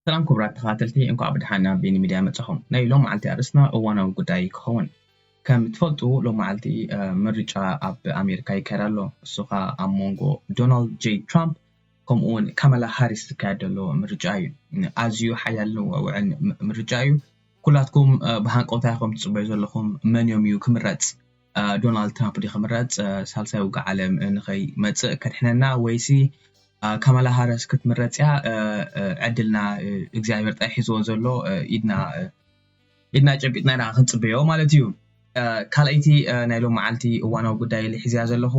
ሰላም ክቡራት ተኸታተልቲ፣ እንኳዕ ብደሓን ናብ ቤኒ ሚድያ መጻኹም። ናይ ሎም መዓልቲ ኣርእስትና እዋናዊ ጉዳይ ክኸውን። ከም ትፈልጡ ሎም መዓልቲ ምርጫ ኣብ ኣሜሪካ ይካየድ ኣሎ። እሱ ኸኣ ኣብ መንጎ ዶናልድ ጄ ትራምፕ ከምኡ እውን ካማላ ሃሪስ ዝካየድ ዘሎ ምርጫ እዩ። ኣዝዩ ሓያልን ወውዕን ምርጫ እዩ። ኩላትኩም ብሃንቀውታ ኢኹም ትጽበዩ ዘለኹም፣ መን እዮም እዩ ክምረጽ? ዶናልድ ትራምፕ ድዩ ክምረጽ ሳልሳይ ውግእ ዓለም ንኸይመጽእ ከድሕነና፣ ወይሲ ካማላ ሃሪስ ክትምረጽ እያ? ዕድልና እግዚኣብሔር ጥራይ ሒዝዎ ዘሎ፣ ኢድና ኢድና ጨቢጥና ኢና ክንጽበዮ ማለት እዩ። ካልኣይቲ ናይ ሎም መዓልቲ እዋናዊ ጉዳይ ኢለ ሒዝያ ዘለኹ፣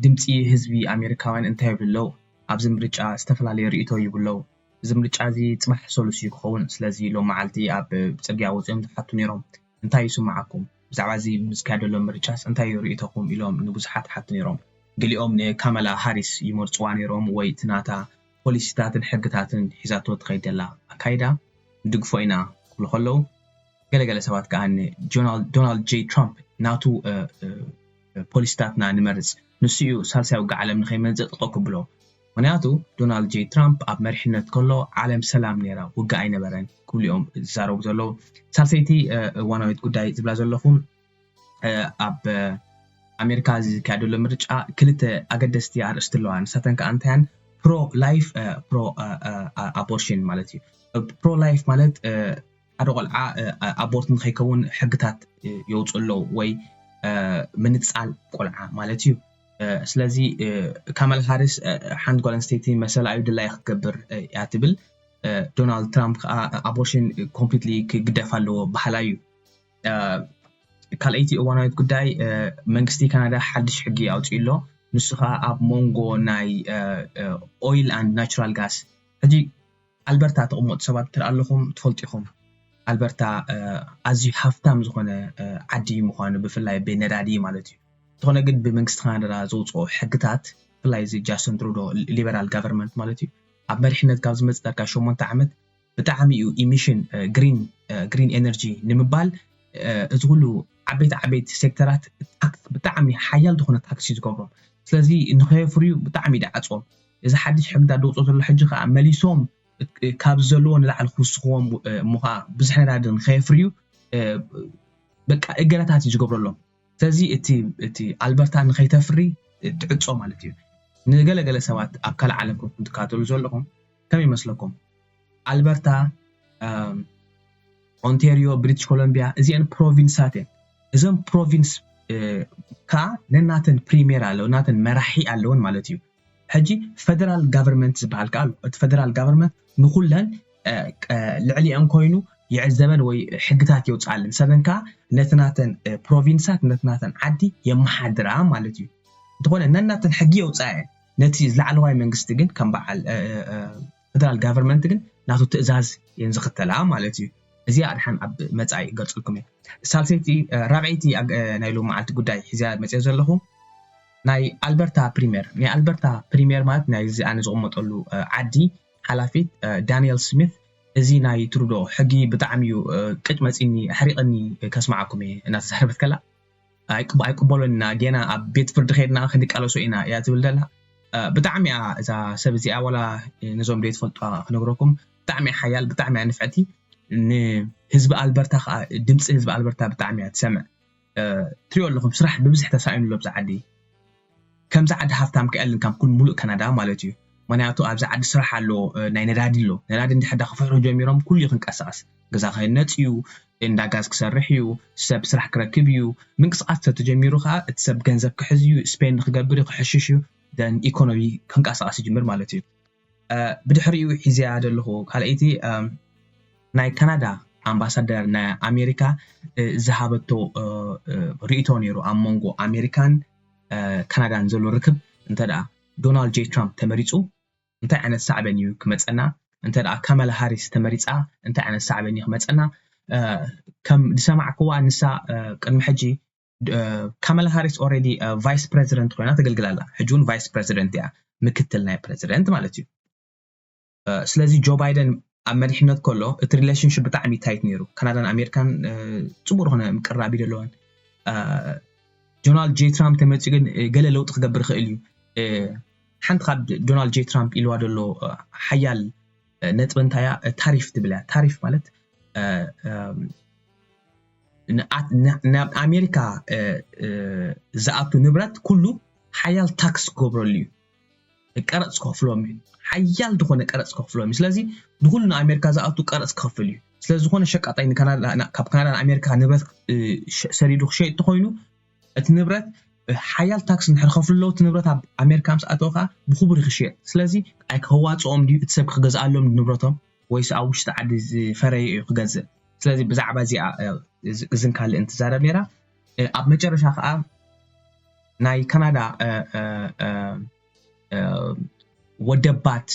ድምፂ ህዝቢ ኣሜሪካውያን እንታይ ይብሉ ኣለዉ? ኣብዚ ምርጫ ዝተፈላለየ ርእይቶ ይብሉ ኣለዉ። እዚ ምርጫ እዚ ጽባሕ ሰሉስ እዩ ክኸውን። ስለዚ ሎም መዓልቲ ኣብ ጽርግያ ወጺኦም ዝሓቱ ነይሮም፣ እንታይ ይስምዓኩም? ብዛዕባ እዚ ዝካየድ ዘሎ ምርጫስ እንታይ እዩ ርእይቶኹም? ኢሎም ንብዙሓት ሓቱ ነይሮም። ገሊኦም ንካማላ ሃሪስ ይመርጽዋ ነይሮም፣ ወይ እቲ ናታ ፖሊሲታትን ሕግታትን ሒዛቶ ትኸይድ ዘላ ኣካይዳ ንድግፎ ኢና ክብሉ ከለዉ፣ ገለገለ ሰባት ከኣ ንዶናልድ ዶናልድ ጄ ትራምፕ ናቱ ፖሊሲታትና ንመርጽ፣ ንሱ እዩ ሳልሳይ ውግእ ዓለም ንኸይመጽእ ጠጠው ክብሎ። ምኽንያቱ ዶናልድ ጄ ትራምፕ ኣብ መሪሕነት ከሎ ዓለም ሰላም ነይራ፣ ውግእ ኣይነበረን ክብሉ እዮም ዝዛረቡ ዘለዉ። ሳልሰይቲ እዋናዊት ጉዳይ ዝብላ ዘለኹ፣ ኣብ ኣሜሪካ ዝካየደሉ ምርጫ ክልተ ኣገደስቲ ኣርእስቲ ኣለዋ። ንሳተን ከኣ እንታያን ፕሮ ላይፍ፣ ፕሮ ኣቦርሽን ማለት እዩ። ፕሮ ላይፍ ማለት ሓደ ቆልዓ ኣቦርት ንኸይከውን ሕግታት የውፅኡ ኣለዉ፣ ወይ ምንፃል ቆልዓ ማለት እዩ። ስለዚ ካማላ ሃሪስ ሓንቲ ጓል ኣንስተይቲ መሰላ እዩ፣ ድላያ ክትገብር እያ ትብል። ዶናልድ ትራምፕ ከዓ ኣቦርሽን ኮምፕሊትሊ ክግደፍ ኣለዎ በሃላይ እዩ። ካልኣይቲ እዋናዊት ጉዳይ፣ መንግስቲ ካናዳ ሓድሽ ሕጊ ኣውፂኡ ኣሎ። ንሱ ከዓ ኣብ መንጎ ናይ ኦይል ኣንድ ናቹራል ጋስ፣ ሕጂ ኣልበርታ ተቐመጡ ሰባት ትርኢ ኣለኹም፣ ትፈልጡ ኢኹም። ኣልበርታ ኣዝዩ ሃፍታም ዝኾነ ዓዲ ምዃኑ፣ ብፍላይ ብነዳዲ ማለት እዩ። እንተኾነ ግን ብመንግስቲ ካናዳ ዘውፅኦ ሕግታት፣ ብፍላይ እዚ ጃስትን ትሩዶ ሊበራል ጋቨርንመንት ማለት እዩ፣ ኣብ መሪሕነት ካብ ዝመፅእ ዳርጋ ሸሞንተ ዓመት ብጣዕሚ እዩ ኢሚሽን ግሪን ግሪን ኤነርጂ ንምባል፣ እዚ ኩሉ ዓበይቲ ዓበይቲ ሴክተራት ታክስ፣ ብጣዕሚ ሓያል ዝኾነ ታክስ እዩ ዝገብሮም። ስለዚ ንኸየፍርዩ ብጣዕሚ ይደዓፅዎም። እዚ ሓድሽ ሕግታት ደውፅኦ ዘሎ ሕጂ ከዓ መሊሶም ካብ ዘለዎ ንላዕሊ ክውስኽዎም፣ እሞ ከዓ ብዙሕ ነዳዲ ንኸየፍርዩ በቃ እገዳታት እዩ ዝገብረሎም። ስለዚ እቲ እቲ ኣልበርታ ንኸይተፍሪ ትዕጾ ማለት እዩ። ንገለገለ ሰባት ኣብ ካልእ ዓለም ኮንኩም ትከታተሉ ዘለኹም፣ ከመይ ይመስለኩም? ኣልበርታ፣ ኦንቴርዮ፣ ብሪቲሽ ኮሎምቢያ፣ እዚአን ፕሮቪንሳት እየን። እዞም ፕሮቪንስ ከዓ ነናተን ፕሪሜር ኣለዎ፣ ናተን መራሒ ኣለውን ማለት እዩ። ሕጂ ፈደራል ጋቨርንመንት ዝበሃል ከዓ ኣሎ። እቲ ፈደራል ጋቨርንመንት ንኩለን ልዕሊአን ኮይኑ ይዕዘበን ወይ ሕግታት የውፅኣለን። ሰበን ከዓ ነቲ ናተን ፕሮቪንሳት፣ ነቲ ናተን ዓዲ የመሓድራ ማለት እዩ። እንተኾነ ነናተን ሕጊ የውፅኣየን፣ ነቲ ላዕለዋይ መንግስቲ ግን ከም በዓል ፈደራል ጋቨርንመንት ግን ናቱ ትእዛዝ የን ዝኽተላ ማለት እዩ። እዚኣ ኣድሓን ኣብ መጻኢ ይገልጽልኩም እየ። ሳልሰይቲ ራብዐይቲ ናይ ሎም መዓልቲ ጉዳይ ሒዘያ መጽዮ ዘለኹ ናይ ኣልበርታ ፕሪምየር። ናይ ኣልበርታ ፕሪምየር ማለት ናይ እዚ ኣነ ዝቕመጠሉ ዓዲ ሓላፊት ዳንኤል ስሚት፣ እዚ ናይ ትሩዶ ሕጊ ብጣዕሚ እዩ ቅጭ መጺኒ ኣሕሪቕኒ ከስምዓኩም እየ እናተዛረበት ከላ ኣይቅበሎን ኢና፣ ጌና ኣብ ቤት ፍርዲ ከድና ክንቃለሶ ኢና እያ ትብል ዘላ። ብጣዕሚ እያ እዛ ሰብ እዚኣ፣ ዋላ ነዞም ዘይትፈልጡ ክነግረኩም፣ ብጣዕሚ እያ ሓያል፣ ብጣዕሚ እያ ንፍዕቲ። ንህዝቢ ኣልበርታ ከዓ፣ ድምፂ ህዝቢ ኣልበርታ ብጣዕሚ እያ ትሰምዕ። ትሪኦ ኣለኹም፣ ስራሕ ብብዝሒ ተሳኢኑ ኣሎ ኣብዚ ዓዲ። ከምዚ ዓዲ ሃፍታም ከ የለን ካብ ኩሉ ሙሉእ ካናዳ ማለት እዩ። ምክንያቱ ኣብዚ ዓዲ ስራሕ ኣሎ፣ ናይ ነዳዲ ኣሎ። ነዳዲ እንድሕር ዳ ክፍሕሩ ጀሚሮም ኩሉ እዩ ክንቀሳቀስ። ገዛ ክህነፅ እዩ፣ እንዳ ጋዝ ክሰርሕ እዩ፣ ሰብ ስራሕ ክረክብ እዩ። ምንቅስቃስ ተተጀሚሩ ከዓ እቲ ሰብ ገንዘብ ክሕዝ እዩ፣ ስፔንድ ክገብር እዩ፣ ክሕሽሽ እዩ። ደን ኢኮኖሚ ክንቀሳቀስ ይጅምር ማለት እዩ። ብድሕሪኡ ሒዝያ ዘለኹ ካልኣይቲ ናይ ካናዳ ኣምባሳደር ናይ ኣሜሪካ ዝሃበቶ ርእይቶ ነይሩ ኣብ መንጎ ኣሜሪካን ካናዳን ዘሎ ርክብ። እንተ ደኣ ዶናልድ ጄ ትራምፕ ተመሪፁ እንታይ ዓይነት ሳዕበን እዩ ክመፀና? እንተ ደኣ ካማላ ሃሪስ ተመሪፃ እንታይ ዓይነት ሳዕበን እዩ ክመፀና? ከም ዝሰማዕክዋ ንሳ ቅድሚ ሕጂ ካማላ ሃሪስ ኦልሬዲ ቫይስ ፕሬዚደንት ኮይና ተገልግላ ኣላ። ሕጂ እውን ቫይስ ፕሬዚደንት እያ፣ ምክትል ናይ ፕሬዚደንት ማለት እዩ። ስለዚ ጆ ባይደን ኣብ መሪሕነት ከሎ እቲ ሪሌሽንሽፕ ብጣዕሚ ታይት ነይሩ። ካናዳን ኣሜሪካን ፅቡቅ ዝኾነ ምቅርራብ እዩ ዘለወን። ዶናልድ ጄ ትራምፕ ተመፂኡ ግን ገለ ለውጢ ክገብር ይኽእል እዩ። ሓንቲ ካብ ዶናልድ ጄ ትራምፕ ኢልዋ ዘሎ ሓያል ነጥቢ እንታይ እያ? ታሪፍ ትብል እያ። ታሪፍ ማለት ናብ ኣሜሪካ ዝኣቱ ንብረት ኩሉ ሓያል ታክስ ክገብረሉ እዩ። ቀረፅ ክኸፍሎም እዩ። ሓያል ዝኾነ ቀረፅ ክኸፍሎም እዩ። ስለዚ ንኩሉ ንኣሜሪካ ዝኣቱ ቀረፅ ክኸፍል እዩ። ስለዚ ዝኾነ ሸቃጣይ ካብ ካናዳ ንኣሜሪካ ንብረት ሰዲዱ ክሸይጥ ተኮይኑ እቲ ንብረት ሓያል ታክስ እንድሕር ከፍሉ ኣለዉ እቲ ንብረት ኣብ ኣሜሪካ ምስ ኣተወ ከዓ ብክቡር ክሽየጥ። ስለዚ ኣይከዋፅኦም ድዩ እቲ ሰብ ክገዝኣሎም ንብረቶም ወይስ ኣብ ውሽጢ ዓዲ ዝፈረየ እዩ ክገዝእ? ስለዚ ብዛዕባ እዚኣ እዝን ካልእ እንትዛረብ ነራ። ኣብ መጨረሻ ከዓ ናይ ካናዳ ወደባት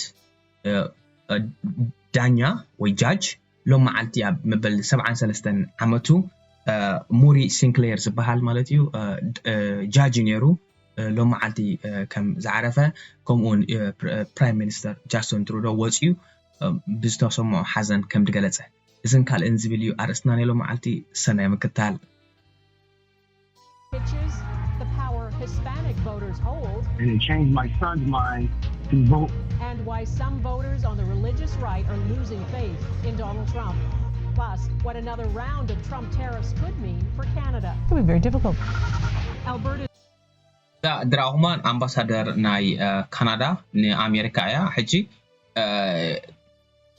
ዳኛ ወይ ጃጅ ሎም መዓልቲ ኣብ መበል ሰብዓን ሰለስተን ዓመቱ ሙሪ ሲንክሌር ዝበሃል ማለት እዩ ጃጅ ነይሩ። ሎም መዓልቲ ከም ዝዓረፈ ከምኡውን ፕራይም ሚኒስተር ጃስቶን ትሩዶ ወፂኡ ብዝተሰምዖ ሓዘን ከም ዝገለፀ እዝን ካልእን ዝብል እዩ ኣርእስትና ናይ ሎም መዓልቲ። ሰናይ ምክታል። Pitches the power Hispanic voters hold. And it changed my son's mind to vote. And why some voters on the religious right are losing faith in Donald Trump. Plus, what another round of Trump tariffs could mean for Canada. It would be very difficult. Alberta. ድራሁማን ኣምባሳደር ናይ ካናዳ ንኣሜሪካ እያ። ሕጂ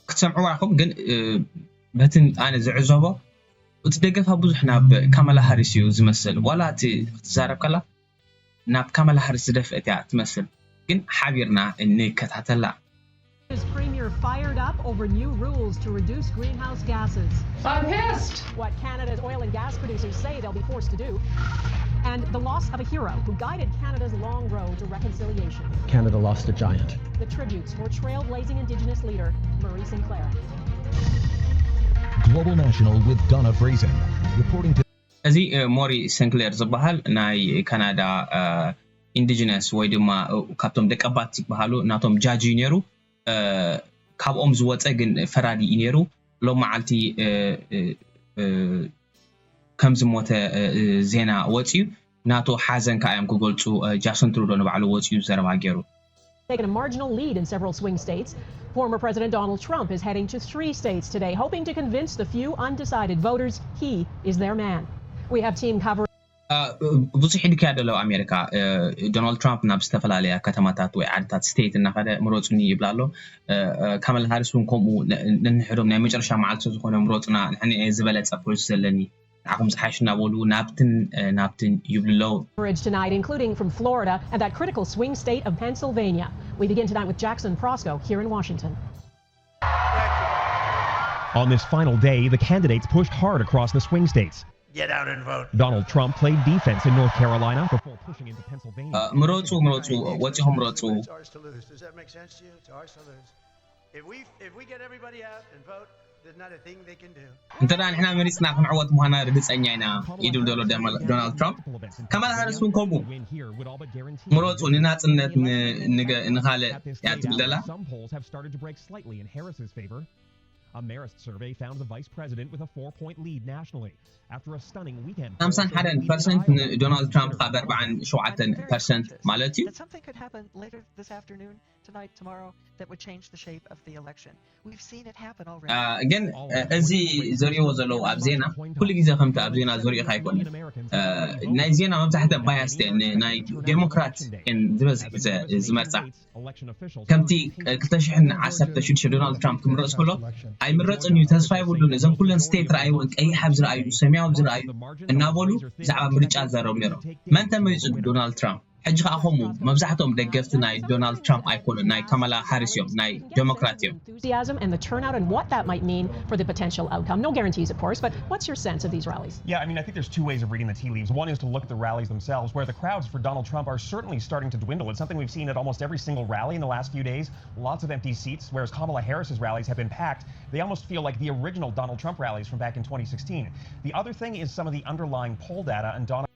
ክትሰምዕዋ ኢኹም፣ ግን በቲ ኣነ ዝዕዘቦ እቲ ደገፋ ብዙሕ ናብ ካማላ ሃሪስ እዩ ዝመስል። ዋላ እቲ ክትዛረብ ከላ ናብ ካማላ ሃሪስ ዝደፍአት እያ ትመስል፣ ግን ሓቢርና ንከታተላ። Is Premier fired up over new rules to reduce greenhouse gases? I'm pissed. What Canada's oil and gas producers say they'll be forced to do. And the loss of a hero who guided Canada's long road to reconciliation. Canada lost a giant. The tributes for trailblazing Indigenous leader Murray Sinclair. Global National with Donna Friesen. Reporting to እዚ ሞሪ ሰንክሌር ዝበሃል ናይ ካናዳ ኢንዲጅነስ ወይ ድማ ካብቶም ደቀባት ዝበሃሉ ናቶም ጃጅ እዩ ነይሩ። ካብኦም ዝወፀ ግን ፈራዲ እዩ ነይሩ። ሎም መዓልቲ ከም ዝሞተ ዜና ወፅዩ። ናቱ ሓዘን ከዓ እዮም ክገልፁ። ጃስን ትሩዶ ንባዕሉ ወፅዩ ዘረባ ገይሩ። Taken a marginal lead in several swing states. Former President Donald Trump is heading to three states today, hoping to convince the few undecided voters he is their man. We have team coverage. ብዙሕ ይድከያ ደለው ኣሜሪካ። ዶናልድ ትራምፕ ናብ ዝተፈላለያ ከተማታት ወይ ዓድታት ስቴት እናኸደ ምረፁኒ ይብላ ኣሎ። ካመላ ሃሪስ እውን ከምኡ ነንሕዶም ናይ መጨረሻ መዓልቲ ዝኾነ ምረፁና ንሕና ዝበለፀ ፖሊሲ ዘለኒ ንዓኹም ዝሓይሽ እናበሉ ናብትን ናብትን ይብሉ ኣለዉ። Coverage tonight, including from Florida and that critical swing state of Pennsylvania. We begin tonight with Jackson Prosco here in Washington. On this final day, the candidates pushed hard across the swing states. Get out and vote. Donald Trump played defense in North Carolina before pushing into Pennsylvania. ምረፁ ምረፁ ወፂኹም ምረፁ። It's ours to lose. Does that make sense to you? It's ours to lose. If we if we get everybody out and vote, there's not a thing they can do. እንተ ንሕና መሪፅና ክንዕወት ምዃና ርግፀኛ ኢና ይብል ዘሎ ዶናልድ ትራምፕ። ካማላ ሃሪስ እውን ከምኡ ምረፁ ንናፅነት ንካልእ እያ ትብል ዘላ። Some polls have started to break slightly in Harris's favor. A Marist survey found the vice president with a four-point lead nationally after a stunning weekend. ሓምሳን ሓደን ፐርሰንት ንዶናልድ ትራምፕ ካብ ኣርባዓን ሸውዓተን ፐርሰንት ማለት እዩ። That something could happen later this afternoon, tonight, tomorrow, that would change the shape of the election. We've seen it happen already. ግን እዚ ዘርእዎ ዘለዉ ኣብ ዜና ኩሉ ግዜ ከምቲ ኣብ ዜና ዘርእኻ ኣይኮነን። ናይ ዜና መብዛሕትአን ባያስድ እየን፣ ናይ ዴሞክራት እየን ዝበዝሕ ግዜ ዝመርፃ። ከምቲ ክልተ ሽሕን ዓሰርተ ሽዱሽተ ዶናልድ ትራምፕ ክምረፅ ከሎ ኣይምረፅን እዩ፣ ተስፋ የብሉን፣ እዘን ኩለን ስቴት ረኣይወን፣ ቀይሕ ኣብ ዝረኣዩ፣ ሰማያዊ ኣብ ዝረኣዩ እናበሉ ብዛዕባ ምርጫ ዝዛረቡ ነይሮም። መን ተመሪፁ? ዶናልድ ትራምፕ። ሕጂ ከዓ ከምኡ መብዛሕትኦም ደገፍቲ ናይ ዶናልድ ትራምፕ ኣይኮኑን፣ ናይ ካማላ ሃሪስ እዮም፣ ናይ ዴሞክራት እዮም። Enthusiasm and the turnout and what that might mean for the potential outcome. No guarantees, of course, but what's your sense of these rallies? Yeah, I mean, I think there's two ways of reading the tea leaves. One is to look at the rallies themselves, where the crowds for Donald Trump are certainly starting to dwindle. It's something we've seen at almost every single rally in the last few days. Lots of empty seats, whereas Kamala Harris's rallies have been packed. They almost feel like the original Donald Trump rallies from back in twenty sixteen. The other thing is some of the underlying poll data, and Donna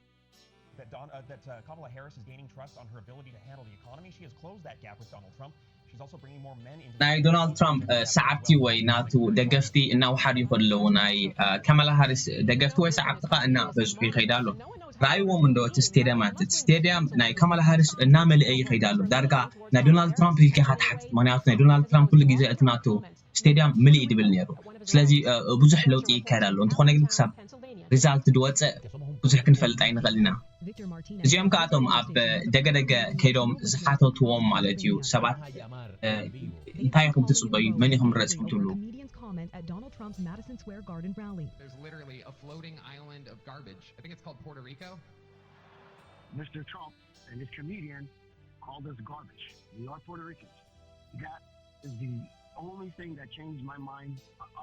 that, Don, uh, that uh, Kamala Harris is gaining trust on her ability to handle the economy. She has closed that gap with Donald Trump. She's also bringing more men into the ናይ ዶናልድ ትራምፕ ሰዓብቲ ወይ ናቱ ደገፍቲ እናወሓዱ ይኸዱ ኣለዉ። ናይ ካማላ ሃሪስ ደገፍቲ ወይ ሰዓብቲ ከዓ እናበዝሑ ይኸይዱ ኣለዉ። ርኣይዎም እንዶ እቲ ስቴድያማት፣ እቲ ስቴድያም ናይ ካማላ ሃሪስ እናመልአ ይኸይድ ኣሎ። ዳርጋ ናይ ዶናልድ ትራምፕ ኢልካ ኢኻ ትሓትት፣ ምክንያቱ ናይ ዶናልድ ትራምፕ ኩሉ ግዜ እቲ ናቱ ስቴድያም ምልእ ድብል ነይሩ። ስለዚ ብዙሕ ለውጢ ይካየድ ኣሎ። እንተኾነ ግን ክሳብ ሪዛልት ዝወፅእ ብዙሕ ክንፈልጥ ኣይንኽእል ኢና። እዚኦም ከኣቶም ኣብ ደገደገ ከይዶም ዝሓተትዎም ማለት እዩ ሰባት እንታይ ኢኹም ትፅበዩ፣ መን ኢኹም ረፂኹም ትብሉ? Floating island of garbage. I think it's called Puerto Rico. Mister Trump and his comedian called us garbage. We are Puerto Ricans. That is the only thing that changed my mind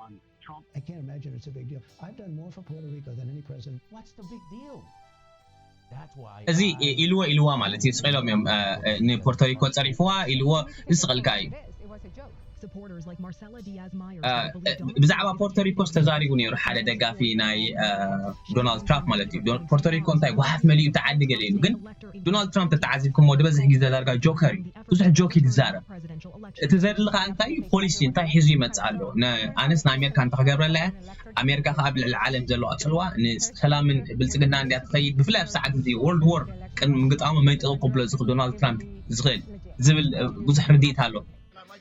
on Trump. I can't imagine it's a big deal. I've done more for Puerto Rico than any president. What's the big deal? እዚ ኢልዎ ኢልዋ ማለት እዩ። ስቕ ኢሎም እዮም ንፖርቶሪኮ ፀሪፍዋ ኢልዎ ዝስቕልካ እዩ። ብዛዕባ ፖርቶሪኮ ዝተዛሪቡ ነይሩ ሓደ ደጋፊ ናይ ዶናልድ ትራምፕ ማለት እዩ። ፖርቶሪኮ እንታይ ጓሓፍ መሊኡ ተዓዲ ገለ ኢሉ፣ ግን ዶናልድ ትራምፕ ተተዓዚብኩሞ ዝበዝሕ ግዜ ዳርጋ ጆከር እዩ። ብዙሕ ጆክ እዩ ዝዛረብ። እቲ ዘድሊ ከዓ እንታይ እዩ? ፖሊሲ እንታይ ሒዙ ይመፅእ ኣሎ? ኣነስ ንኣሜሪካ እንታይ ክገብረላ እያ? ኣሜሪካ ከዓ ኣብ ልዕሊ ዓለም ዘለዋ ፅልዋ ንሰላምን ብልፅግና እንድያ ትኸይድ። ብፍላይ ኣብ ሰዓት እዚ ወርልድ ዎር ቅድሚ ምግጣሙ መን ጠጠው ከብሎ ዝኽእል? ዶናልድ ትራምፕ ዝኽእል ዝብል ብዙሕ ርድኢት ኣሎ።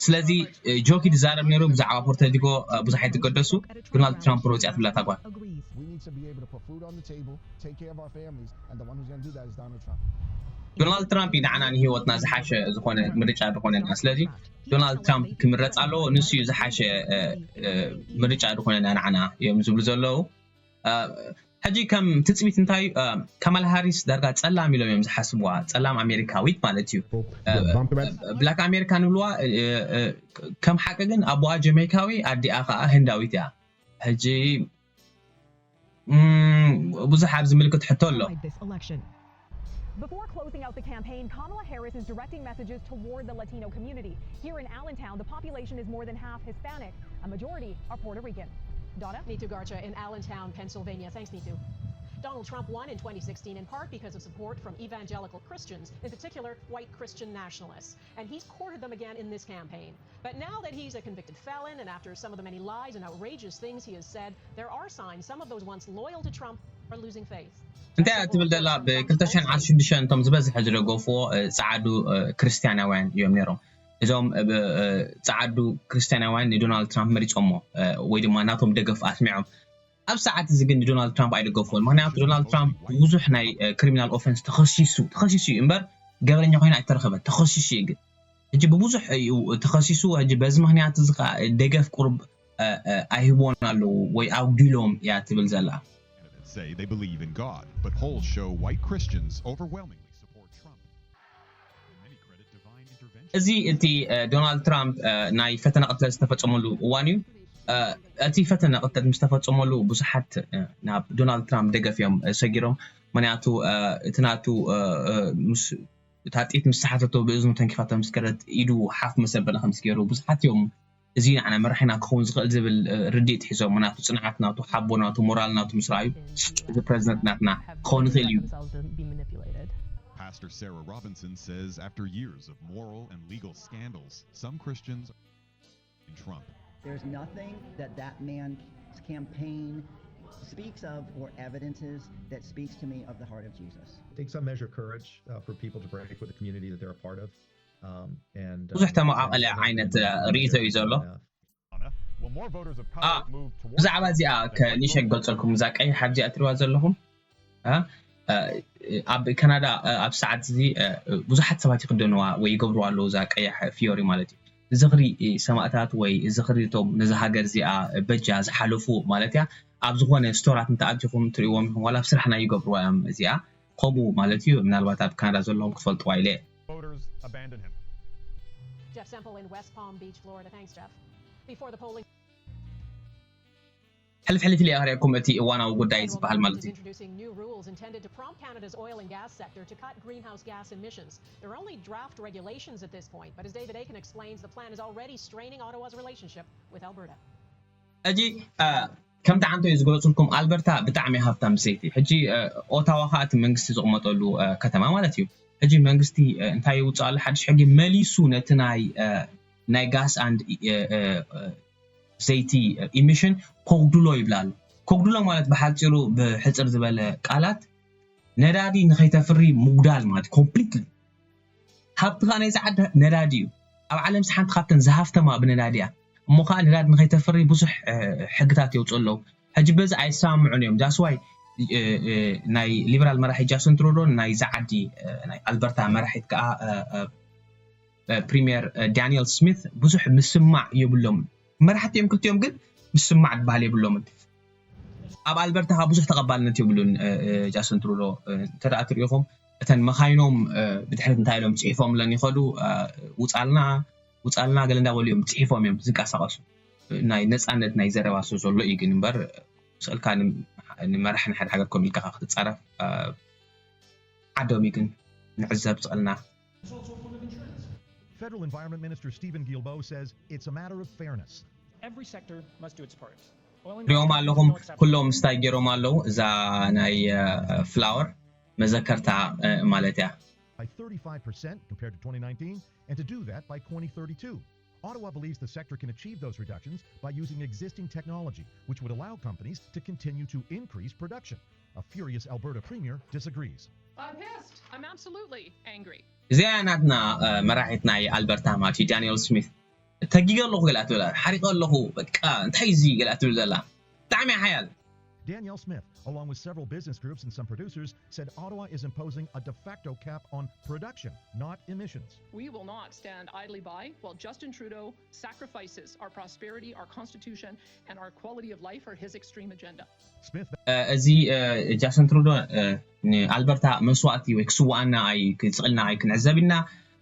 ስለዚ ጆኪ ዝዛረብ ነይሩ ብዛዕባ ፖርቶሪኮ ብዙሕ ኣይትገደሱ። ዶናልድ ትራምፕ ሮፅያ ትብላ እታ ጓል። We need to be able to put food on the table, take care of our families, and the one who's going to do that is Donald Trump. ዶናልድ ትራምፕ እዩ ንዓና ንህይወትና ዝሓሸ ዝኾነ ምርጫ ዝኾነና። ስለዚ ዶናልድ ትራምፕ ክምረፅ ኣለዎ፣ ንሱ እዩ ዝሓሸ ምርጫ ዝኾነና ንዓና እዮም ዝብሉ ዘለዉ። ሕጂ ከም ትፅቢት እንታይ እዩ? ካማላ ሃሪስ ዳርጋ ፀላም ኢሎም እዮም ዝሓስብዋ፣ ፀላም ኣሜሪካዊት ማለት እዩ። ብላክ ኣሜሪካ ንብልዋ። ከም ሓቂ ግን ኣቦኣ ጀሜይካዊ፣ ኣዲኣ ከዓ ህንዳዊት እያ። ሕጂ ብዙሕ ኣብዚ ምልክት ሕቶ ኣሎ። Before closing out the campaign, Kamala Harris is directing messages toward the Latino community. Here in Allentown, the population is more than half Hispanic. A majority are Puerto Rican. Donna? Nitu Garcha in Allentown, Pennsylvania. Thanks, Nitu. Donald Trump won in twenty sixteen in part because of support from evangelical Christians, in particular white Christian nationalists. And he's courted them again in this campaign. But now that he's a convicted felon and after some of the many lies and outrageous things he has said, there are signs some of those once loyal to Trump are losing faith. እንታይ እያ ትብል ዘላ? ብ ክልተ ሽሕን ዓሰርተ ሽዱሽተን እቶም ዝበዝሐ ዝደገፍዎ ጸዓዱ ክርስትያናውያን እዮም ነይሮም። እዞም ጸዓዱ ክርስትያናውያን ንዶናልድ ትራምፕ መሪጾሞ ወይ ድማ ናቶም ደገፍ ኣስሚዖም። ኣብ ሰዓት እዚ ግን ንዶናልድ ትራምፕ ኣይደገፍዎን። ምክንያቱ ዶናልድ ትራምፕ ብዙሕ ናይ ክሪሚናል ኦፈንስ ተኸሲሱ ተኸሲሱ እዩ እምበር ገበነኛ ኮይኑ ኣይተረኸበን። ተኸሲሱ እዩ ግን ሕጂ ብብዙሕ እዩ ተኸሲሱ። ሕጂ በዚ ምክንያት እዚ ከዓ ደገፍ ቁሩብ ኣይህብዎን ኣለዉ ወይ ኣጉዲሎም እያ ትብል ዘላ። Say they believe in God, but polls show white Christians overwhelmingly support Trump. Many credit divine intervention. እዚ እቲ ዶናልድ ትራምፕ ናይ ፈተነ ቅትለት ዝተፈጸመሉ እዋን እዩ። እቲ ፈተነ ቅትለት ምስ ተፈጸመሉ ብዙሓት ናብ ዶናልድ ትራምፕ ደገፍ እዮም ሰጊሮም። ምክንያቱ እቲ ናቱ ምስ እታ ጥይት ምስ ሰሓተቶ ብእዝኑ ተንኪፋቶ ምስ ከደት ኢዱ ሓፍ መሰበለ ከምስ ገይሩ ብዙሓት እዮም እዚ ንዓና መራሒና ክኸውን ዝኽእል ዝብል ርድኢት ሒዞም ናቱ ጽንዓት ናቱ ሓቦ ናቱ ሞራል ናቱ ምስ ረኣዩ እዚ ፕረዚደንት ናትና ክኸውን ይኽእል እዩ። Pastor Sarah Robinson says after years of moral and legal scandals, some Christians in Trump. There's nothing that that man's campaign speaks of or evidences that speaks to me of the heart of Jesus. It takes some measure of courage uh, for people to break with the community that they're a part of. Um, and, uh, ብዙሕ ተመቓቐለ ዓይነት ርእይቶ እዩ ዘሎ። Well, more voters of Ah, color moved toward ብዛዕባ እዚኣ ከኒሸ ክገልፀልኩም እዛ ቀይሕ ኣብዚኣ ትሪዋ ዘለኹም እ፣ እ፣ ኣብ ካናዳ እ፣ ኣብ ሰዓት እዚ እ፣ ብዙሓት ሰባት ይክደንዋ ወይ ይገብርዋ ኣለዉ እዛ ቀያሕ ፍዮሪ ማለት እዩ። ዝኽሪ እ፣ ሰማእታት ወይ ዝኽሪ እቶም ነዛ ሃገር እዚኣ በጃ ዝሓለፉ ማለት እያ። ኣብ ዝኾነ ስቶራት እንተኣቲኹም ትርእዎም ኢኹም ዋላ ኣብ ስራሕና ይገብርዋ እዮም እዚኣ። ከምኡ ማለት እዩ ምናልባት ኣብ ካናዳ ዘለኹም ክትፈልጥዋ ኢለ እየ። voters abandon him. Jeff Semple in West Palm Beach, Florida. Thanks, Jeff. Before the polling. ሕልፍ ሕልፍ ኢለ ክርእየኩም እቲ እዋናዊ ጉዳይ ዝበሃል ማለት እዩ። Introducing new rules intended to prompt Canada's oil and gas sector to cut greenhouse gas emissions. They're only draft regulations at this point, but as David Akin explains, the plan is already straining Ottawa's relationship with Alberta. ሕጂ ከምቲ ዓንቶ እዩ ዝገለፅልኩም ኣልበርታ ብጣዕሚ ሃብታም ሰይቲ ሕጂ ኦታዋ ከዓ እቲ መንግስቲ ዝቕመጠሉ ከተማ ማለት እዩ። ሕጂ መንግስቲ እንታይ ይውፅእ ኣሎ ሓድሽ ሕጊ መሊሱ ነቲ ናይ ናይ ጋስ ኣንድ ዘይቲ ኢሚሽን ኮጉድሎ ይብላ ኣሎ። ኮጉድሎ ማለት ብሓፂሩ ብሕፅር ዝበለ ቃላት ነዳዲ ንኸይተፍሪ ምጉዳል ማለት ኮምፕሊትሊ። ሃብትኻ ናይ ዝዓዲ ነዳዲ እዩ። ኣብ ዓለም ሓንቲ ካብተን ዝሃፍተማ ብነዳዲ እያ። እሞ ከዓ ነዳዲ ንኸይተፍሪ ብዙሕ ሕግታት የውፅኡ ኣለዉ። ሕጂ በዚ ኣይሰማምዑን እዮም። ዳስዋይ ናይ ሊበራል መራሒ ጃስን ትሩዶን ናይ ዝዓዲ ናይ ኣልበርታ መራሒት ከዓ ፕሪምየር ዳንኤል ስሚት ብዙሕ ምስማዕ የብሎምን። መራሕቲ እዮም ክልቲኦም፣ ግን ምስማዕ ዝበሃል የብሎምን። ኣብ ኣልበርታ ከዓ ብዙሕ ተቐባልነት የብሉን። ጃስን ትሩዶ እንተ ደኣ ትሪኢኹም እተን መኻይኖም ብድሕሪት እንታይ ኢሎም ፅሒፎምለን ይኸዱ፣ ውፃልና ውፃልና ገለ እንዳበሉ እዮም ፅሒፎም እዮም ዝንቀሳቐሱ። ናይ ነፃነት ናይ ዘረባ ስለ ዘሎ እዩ ግን እምበር ስእልካ ንመራሒ ንሓደ ሃገር ከም ኢልካ ክትፃረፍ ዓዶም እዩ ግን ንዕዘብ ስእልና። Federal Environment Minister Stephen Guilbeault says it's a matter of fairness. Every sector must do its part. ሪኦም ኣለኹም ኩሎም ስታይ ገይሮም ኣለዉ እዛ ናይ ፍላወር መዘከርታ ማለት እያ። By thirty-five percent compared to twenty nineteen, and to do that by twenty thirty-two. Ottawa believes the sector can achieve those reductions by using existing technology, which would allow companies to continue to increase production. A furious Alberta premier disagrees. I'm pissed. I'm absolutely angry. እዚኣ ናትና መራሒት ናይ ኣልበርታ ማለት እዩ ዳንኤል ስሚት። ተጊገ ኣለኹ ገላ ትብል ኣላ፣ ሓሪቐ ኣለኹ በቃ እንታይ እዚ ገላ ትብል ዘላ። ብጣዕሚ ሓያል። Danielle Smith, along with several business groups and some producers, said Ottawa is imposing a de facto cap on production, not emissions. We will not stand idly by while Justin Trudeau sacrifices our prosperity, our constitution, and our quality of life for his extreme agenda. Smith እዚ ጃስትን ትሩዶ ንኣልበርታ መስዋእቲ ወይ ክስዋኣና ኣይ ክስቕልና ኣይ ክንዕዘብ ኢና።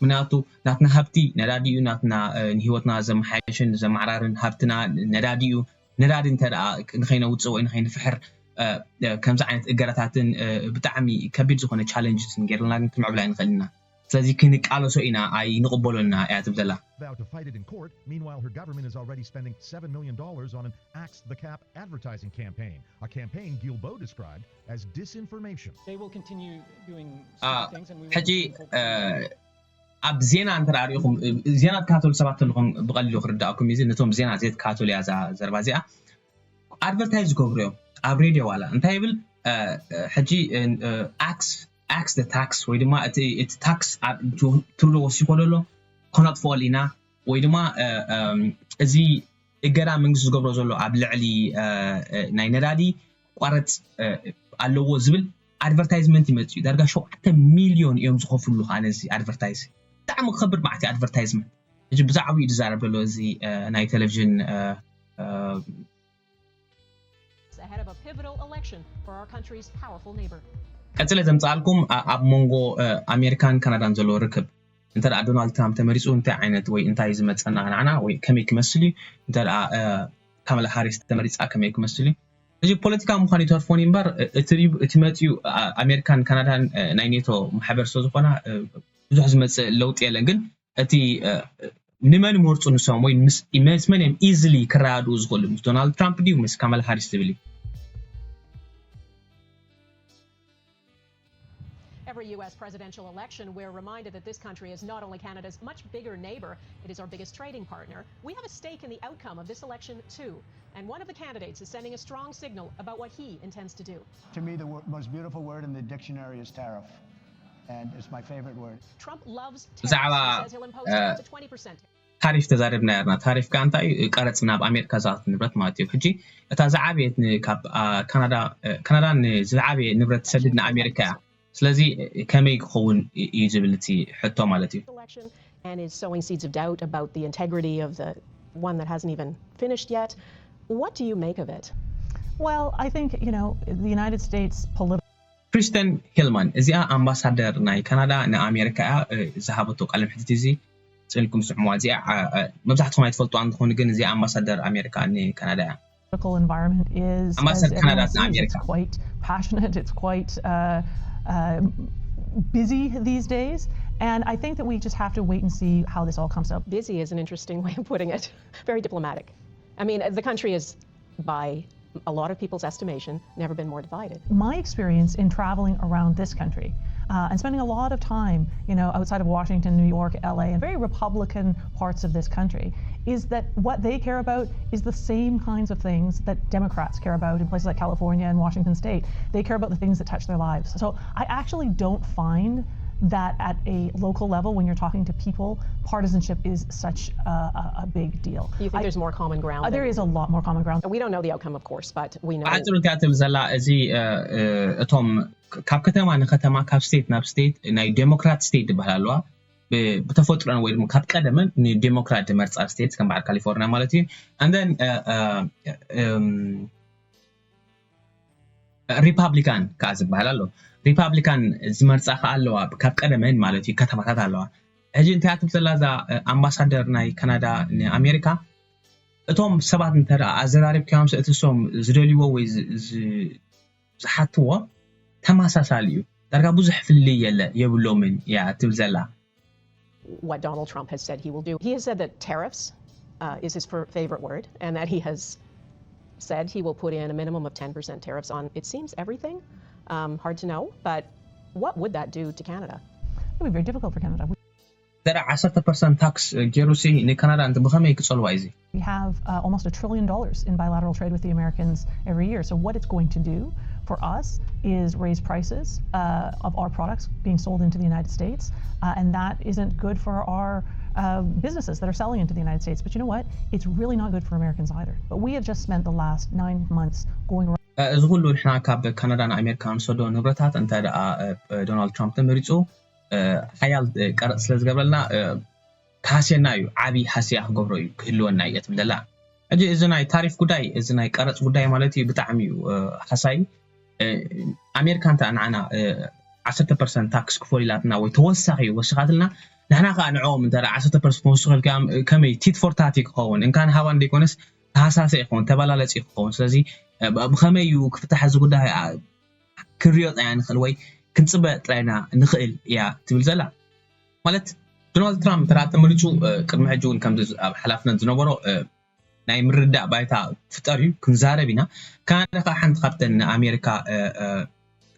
ምክንያቱ ናትና ሃብቲ ነዳዲ እዩ። ናትና ንህይወትና ዘመሓየሽን ዘመዓራርን ሃብትና ነዳዲ እዩ። ነዳዲ እንተ ደኣ ንኸይነውፅእ ወይ ንኸይንፍሕር ከምዚ ዓይነት እገዳታትን ብጣዕሚ ከቢድ ዝኾነ ቻለንጅስን ገይርና ግን ክንምዕብላ ኣይንኽእል ኢና። ስለዚ ክንቃለሶ ኢና ኣይንቕበሎና እያ ትብል ዘላ። Vow to fight it in court. Meanwhile, her government is already spending seven million dollars on an Axe the Cap advertising campaign, a campaign Guilbeault described as disinformation. They will continue doing Ah, stupid things and we ሕጂ will continue to ኣብ ዜና እንተ ርኢኹም ዜና ትከታተሉ ሰባት ኣለኹም ብቐሊሉ ክርዳእኩም እዩ። ነቶም ዜና ዘይትከታተሉ እያ እዛ ዘረባ እዚኣ። ኣድቨርታይዝ ዝገብሩ እዮም ኣብ ሬድዮ ዋላ እንታይ ይብል ሕጂ ኣክስ ኣክስ ታክስ ወይ ድማ እቲ ታክስ ትሩዶ ወሲኮ ዘሎ ከነጥፍኦሉ ኢና ወይ ድማ እዚ እገዳ መንግስቲ ዝገብሮ ዘሎ ኣብ ልዕሊ ናይ ነዳዲ ቋረፅ ኣለዎ ዝብል ኣድቨርታይዝመንት ይመፅእ እዩ። ዳርጋ ሸውዓተ ሚልዮን እዮም ዝኸፍሉ ከዓ ነዚ ኣድቨርታይዝ። ብጣዕሚ ክኸብድ ማለት እዩ ኣድቨርታይዝመንት። ሕጂ ብዛዕባኡ እዩ ዝዛረብ ዘሎ እዚ ናይ ቴሌቪዥን ahead of a pivotal election for our country's powerful neighbor. ቀፅለ ዘምፅኣልኩም ኣብ መንጎ ኣሜሪካን ካናዳን ዘሎ ርክብ እንተ ዶናልድ ትራምፕ ተመሪፁ እንታይ ዓይነት ወይ እንታይ ዝመፀና ንዓና ወይ ከመይ ክመስል እዩ እንተ ካማላ ሃሪስ ተመሪፃ ከመይ ክመስል እዩ። እዚ ፖለቲካ ምዃኑ ይተርፎን እምበር እቲ መፅኡ ኣሜሪካን ካናዳን ናይ ኔቶ ማሕበር ስለዝኾና ብዙሕ ዝመፅእ ለውጢ የለን። ግን እቲ ንመን ይመርፁ ንሶም ወይ ምስ መን እዮም ኢዝሊ ክረዳድኡ ዝኽእሉ ምስ ዶናልድ ትራምፕ ድዩ ምስ ካማላ ሃሪስ ዝብል እዩ። Every U S presidential election, we're reminded that this country is not only Canada's much bigger neighbor, it is our biggest trading partner. We have a stake in the outcome of this election, too. And one of the candidates is sending a strong signal about what he intends to do. To me, the wor- most beautiful word in the dictionary is tariff. And it's my favorite word. Trump loves ብዛዕባ tariffs. He says he'll impose up to twenty percent. ታሪፍ ተዛሪብና ያርና ታሪፍ ከዓ እንታይ እዩ? ቀረፅ ናብ ኣሜሪካ ዝኣቱ ንብረት ማለት እዩ። ሕጂ እታ ዝዓበየት ን- ካብ አ፣ ካናዳ እ፣ ካናዳ ንዝዓበየ ንብረት ትሰድድ ንኣሜሪካ እያ። ስለዚ እ፣ ከመይ ክኸውን እ- እዩ ዝብል እቲ ሕቶ ማለት እዩ። Election and is sowing seeds of doubt about the integrity of the one that hasn't even finished yet. What do you make of it? Well, I think, you know, the United States political ክሪስተን ሂልማን እዚኣ ኣምባሳደር ናይ ካናዳ ንኣሜሪካ እያ። እ፣ ዝሃበቶ ቃለ መሕትት እዚ ፅልኩም ስዕሙዋ እዚኣ አ፣ አ፣ መብዛሕትኹም ኣይትፈልጡ እንትኾኑ ግን እዚኣ ኣምባሳደር ኣሜሪካ ንካናዳ እያ። political environment is, as Ambassador everyone Canada sees, it's America. Quite passionate. It's quite uh, uh, busy these days, and I think that we just have to wait and see how this all comes out. Busy is an interesting way of putting it. Very diplomatic. I mean, the country is, by a lot of people's estimation, never been more divided. My experience in traveling around this country, uh, and spending a lot of time, you know, outside of Washington, New York, L A, and very Republican parts of this country, is that what they care about is the same kinds of things that Democrats care about in places like California and Washington State. They care about the things that touch their lives. So I actually don't find that at a local level, when you're talking to people, partisanship is such a, a, a big deal. You think I, there's more common ground? Uh, there is a lot more common ground. We don't know the outcome, of course, but we know. ብሓፂሩ እንታይ ትብል ዘላ እዚ እቶም ካብ ከተማ ንከተማ ካብ ስቴት ናብ ስቴት ናይ ዴሞክራት ስቴት ዝበሃል ኣለዋ። ብተፈጥሮን ወይ ድማ ካብ ቀደመን ንዴሞክራት ዝመርፃ ስቴት ከም በዓል ካሊፎርኒያ ማለት እዩ። And then ሪፓብሊካን ከዓ ዝበሃል ኣሎ። ሪፓብሊካን ዝመርፃ ከዓ ኣለዋ ካብ ቀደመን ማለት እዩ። ከተማታት ኣለዋ። ሕጂ እንታይ ትብል ዘላ እዛ ኣምባሳደር ናይ ካናዳ ንኣሜሪካ፣ እቶም ሰባት እንተ ኣዘራሪብካዮም እቲ እሶም ዝደልይዎ ወይ ዝሓትዎ ተመሳሳሊ እዩ። ዳርጋ ብዙሕ ፍልልይ የለ የብሎምን እያ ትብል ዘላ። What Donald Trump has said he will do. He has said that tariffs uh, is his favorite word, and that he has said he will put in a minimum of ten percent tariffs on, it seems, everything. Um, hard to know, but what would that do to Canada? It would be very difficult for Canada. ደረ ዓሰርተ ፐርሰንት ታክስ ገይሩሲ ንካናዳ እንት ብኸመይ ክጸልዋ እዩ? We have uh, almost a trillion dollars in bilateral trade with the Americans every year. So what it's going to do for us is raise prices uh, of our products being sold into the United States, uh, and that isn't good for our uh, businesses that are selling into the United States. But you know what? It's really not good for Americans either. But we have just spent the last nine months going around. እዚ ኩሉ ንሕና ካብ ካናዳን ኣሜሪካን ንሰዶ ንብረታት እንተ ደኣ ዶናልድ ትራምፕ ተመሪፁ ሓያል ቀረፅ ስለ ዝገብረልና ተሃስየና እዩ። ዓብዪ ሃስያ ክገብሮ እዩ ክህልወና እዩ ትብል ዘላ። ሕጂ እዚ ናይ ታሪፍ ጉዳይ፣ እዚ ናይ ቀረፅ ጉዳይ ማለት እዩ ብጣዕሚ እዩ ሃሳይ። ኣሜሪካ እንተ ንዓና ዓሰርተ ፐርሰንት ታክስ ክፈሉ ኢላትና ወይ ተወሳኺ ወሲኻትልና፣ ንሕና ከዓ ንዕኦም እንተ ዓሰርተ ፐርሰንት ክንወስኸልካ ከመይ ቲት ፎር ታት ክኸውን? እንካን ሃባን ዘይኮነስ ተሃሳሰ ይኸውን፣ ተበላለፂ ክኸውን። ስለዚ ብኸመይ እዩ ክፍታሕ እዚ ጉዳይ ክንሪኦ ጥራይ ንኽእል ወይ ክንፅበ ጥራይና ንኽእል እያ ትብል ዘላ። ማለት ዶናልድ ትራምፕ እንተ ተመሪፁ ቅድሚ ሕጂ እውን ከምዚ ኣብ ሓላፍነት ዝነበሮ ናይ ምርዳእ ባይታ ክፍጠር እዩ፣ ክንዛረብ ኢና። ካናዳ ከዓ ሓንቲ ካብተን ንኣሜሪካ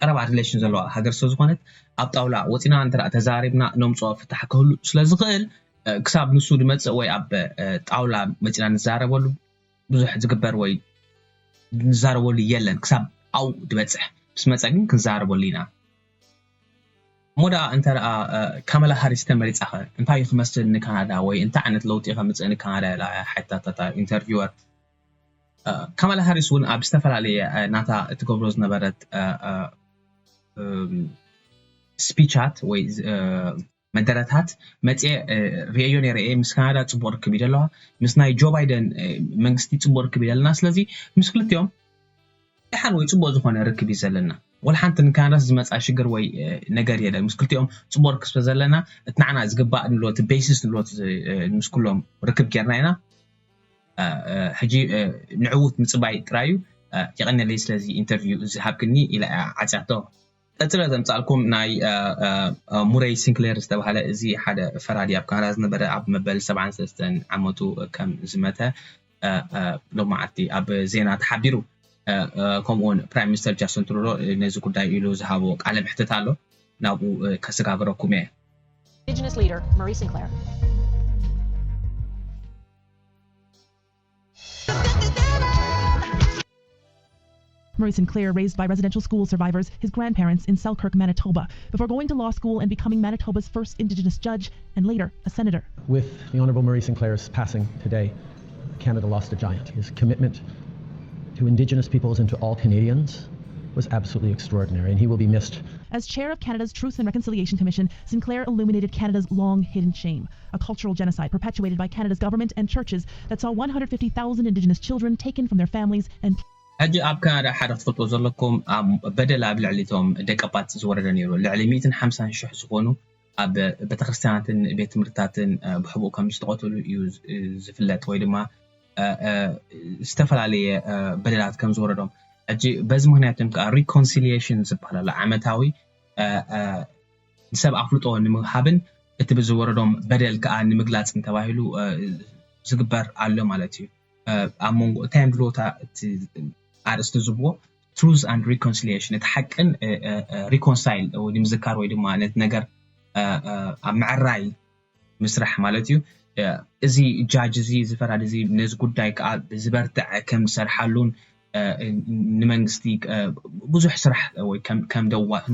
ቀረባ ሪሌሽን ዘለዋ ሃገር ስለ ዝኾነት ኣብ ጣውላ ወፂና እንተ ተዛሪብና ነምፅኦ ፍታሕ ክህሉ ስለ ዝኽእል ክሳብ ንሱ ዝመፅእ ወይ ኣብ ጣውላ መፂና ንዛረበሉ ብዙሕ ዝግበር ወይ ንዛረበሉ የለን ክሳብ ኣው ዝበፅሕ። ምስ መፀ ግን ክንዛረበሉ ኢና። እሞ ደኣ እንተ ደኣ ካማላ ሃሪስ ተመሪፃኸ እንታይ እዩ ክመስል ንካናዳ ወይ እንታይ ዓይነት ለውጢ ከምፅእ ንካናዳ ኢላ ሓታታታ ኢንተርቪወር። ካማላ ሃሪስ እውን ኣብ ዝተፈላለየ ናታ እትገብሮ ዝነበረት ስፒቻት ወይ መደረታት መፅየ ርእዮ ነይረ እየ። ምስ ካናዳ ፅቡቅ ርክብ እዩ ዘለዋ፣ ምስ ናይ ጆ ባይደን መንግስቲ ፅቡቅ ርክብ እዩ ዘለና። ስለዚ ምስ ክልቲኦም ደሓን ወይ ፅቡቅ ዝኾነ ርክብ እዩ ዘለና። ወላ ሓንቲ ንካናዳስ ዝመፃ ሽግር ወይ ነገር የለን። ምስ ክልቲኦም ፅቡቅ ርክብ ስለ ዘለና እቲ ንዓና ዝግባእ ንብሎ እቲ ቤሲስ ንብሎ ምስ ኩሎም ርክብ ጌርና ኢና። ሕጂ ንዕውት ምፅባይ ጥራይ እዩ። የቐንየለይ ስለዚ ኢንተርቪው ዝሃብክኒ ኢላ እያ ዓፅያቶ። ቀፂለ ዘምፃልኩም ናይ ሙሬይ ሲንክሌር ዝተባሃለ እዚ ሓደ ፈራዲ ኣብ ካናዳ ዝነበረ ኣብ መበል ሰብዓን ሰለስተን ዓመቱ ከም ዝመተ ሎማዓቲ ኣብ ዜና ተሓቢሩ። ከምኡውን ፕራይም ሚኒስተር ጃስትን ትሩዶ ነዚ ጉዳይ ኢሉ ዝሃቦ ቃለ ምሕትት ኣሎ፣ ናብኡ ከሰጋግረኩም እየ። Indigenous leader Murray Sinclair. Murray Sinclair raised by residential school survivors, his grandparents in Selkirk, Manitoba, before going to law school and becoming Manitoba's first Indigenous judge and later a senator. With the Honourable Murray Sinclair's passing today, Canada lost a giant. His commitment to Indigenous peoples and to all Canadians was absolutely extraordinary, and he will be missed. As chair of Canada's Truth and Reconciliation Commission, Sinclair illuminated Canada's long hidden shame, a cultural genocide perpetuated by Canada's government and churches that saw one hundred fifty thousand Indigenous children taken from their families and ሕጂ ኣብ ካናዳ ሓደ ክትፈልጦ ዘለኩም በደል ኣብ ልዕሊ እቶም ደቀባት ዝወረደ ነይሩ። ልዕሊ ሚእትን ሓምሳን ሽሕ ዝኾኑ ኣብ ቤተክርስትያናትን ቤት ትምህርትታትን ብሕቡእ ከም ዝተቐተሉ እዩ ዝፍለጥ፣ ወይ ድማ ዝተፈላለየ በደላት ከም ዝወረዶም። ሕጂ በዚ ምክንያት እዮም ከዓ ሪኮንሲሊየሽን ዝበሃል ኣሎ፣ ዓመታዊ ንሰብ ኣፍልጦ ንምሃብን እቲ ብዝወረዶም በደል ከዓ ንምግላፅን ተባሂሉ ዝግበር ኣሎ ማለት እዩ። ኣብ መንጎ እንታይ እዮም ዝብልዎ እቲ ኣርእስቲ ዝብዎ Truth and Reconciliation፣ እቲ ሓቅን reconcile ወይ ምዝካር ወይ ድማ ነቲ ነገር ኣብ ምዕራይ ምስራሕ ማለት እዩ። እዚ ጃጅ እዚ፣ እዚ ፈራዲ እዚ ነዚ ጉዳይ ከዓ ዝበርትዐ ከም ዝሰርሓሉን ንመንግስቲ ብዙሕ ስራሕ ወይ ከም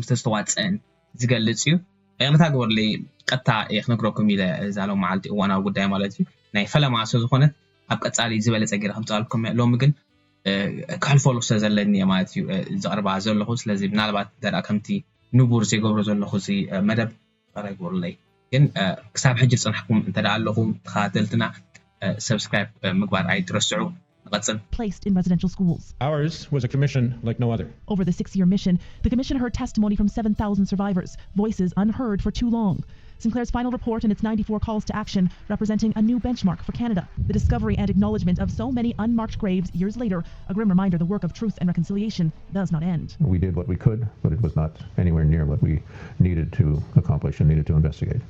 ዝተዋፀአን ዝገልፅ እዩ። ይቕርታ ግበሩለይ፣ ቀጥታ እየ ክነግረኩም ኢለ እዛ ሎም መዓልቲ እዋናዊ ጉዳይ ማለት እዩ ናይ ፈለማ ስለ ዝኾነት ኣብ ቀፃሊ ዝበለፀ ገይረ ከምፅኣልኩም እየ። ሎሚ ግን ክሕልፈሉ ስለ ዘለኒ እየ ማለት እዩ ዘቕርባ ዘለኹ። ስለዚ ምናልባት እንተ ከምቲ ንቡር ዘይገብሮ ዘለኹ እዚ መደብ ይቕርታ ግበሩለይ። ግን ክሳብ ሕጂ ዝፀናሕኩም እንተ ኣለኹም ተኸታተልትና ሰብስክራይብ ምግባር ኣይትረስዑ። ንቐፅል። placed in residential schools. Ours was a commission like no other. Over the six year mission, the commission heard testimony from seven thousand survivors, voices unheard for too long. Sinclair's final report and its ninety-four calls to action, representing a new benchmark for Canada. The discovery and acknowledgement of so many unmarked graves years later, a grim reminder the work of truth and reconciliation does not end. We did what we could, but it was not anywhere near what we needed to accomplish and needed to investigate.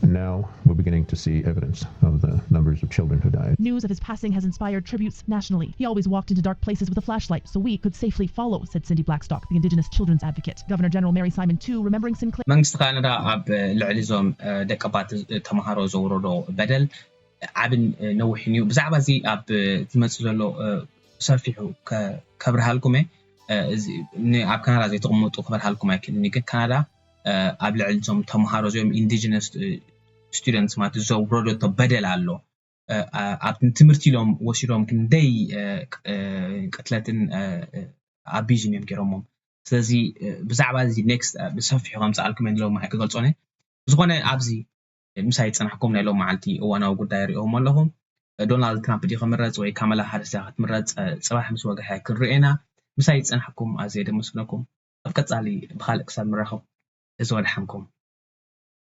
And now we're beginning to see evidence of the numbers of children who died. News of his passing has inspired tributes nationally. He always walked into dark places with a flashlight so we could safely follow, said Cindy Blackstock, the Indigenous children's advocate. Governor General Mary Simon, too, remembering Sinclair. መንግስቲ ካናዳ ኣብ ልዕሊ እዞም ደቀባት ተምሃሮ ዘውረዶ በደል ዓብን ነዊሕን እዩ። ብዛዕባ እዚ ኣብ ዝመፅእ ዘሎ ሰፊሑ ከብርሃልኩም እየ። ኣብ ካናዳ ዘይተቐመጡ ክበርሃልኩም ኣይክእልን እዩ። ግን ካናዳ ኣብ ልዕሊ እዞም ተምሃሮ እዚኦም ኢንዲጂነስ ስቱደንትስ ማለት ዘውረደቶ በደል ኣሎ። ኣብ ትምህርቲ ኢሎም ወሲዶም ክንደይ ቅትለትን ኣቢዩዝን እዮም ገይሮሞም። ስለዚ ብዛዕባ እዚ ኔክስት ብሰፊሑ ከምፅኣልኩም እየ ሎሚ ክገልፆ እየ። ብዝኾነ ኣብዚ ምሳይ ዝፀናሕኩም ናይ ሎም መዓልቲ እዋናዊ ጉዳይ ሪእኹም ኣለኹም። ዶናልድ ትራምፕ ድዩ ክምረፅ ወይ ካማላ ሃሪስ እያ ክትምረፅ? ፅባሕ ምስ ወግሐ ክንሪኦ ኢና። ምሳይ ዝፀናሕኩም ኣዝየ ደመስግነኩም። ኣብ ቀፃሊ ብካልእ ክሳብ ንራኸብ እዚ ወድሓንኩም።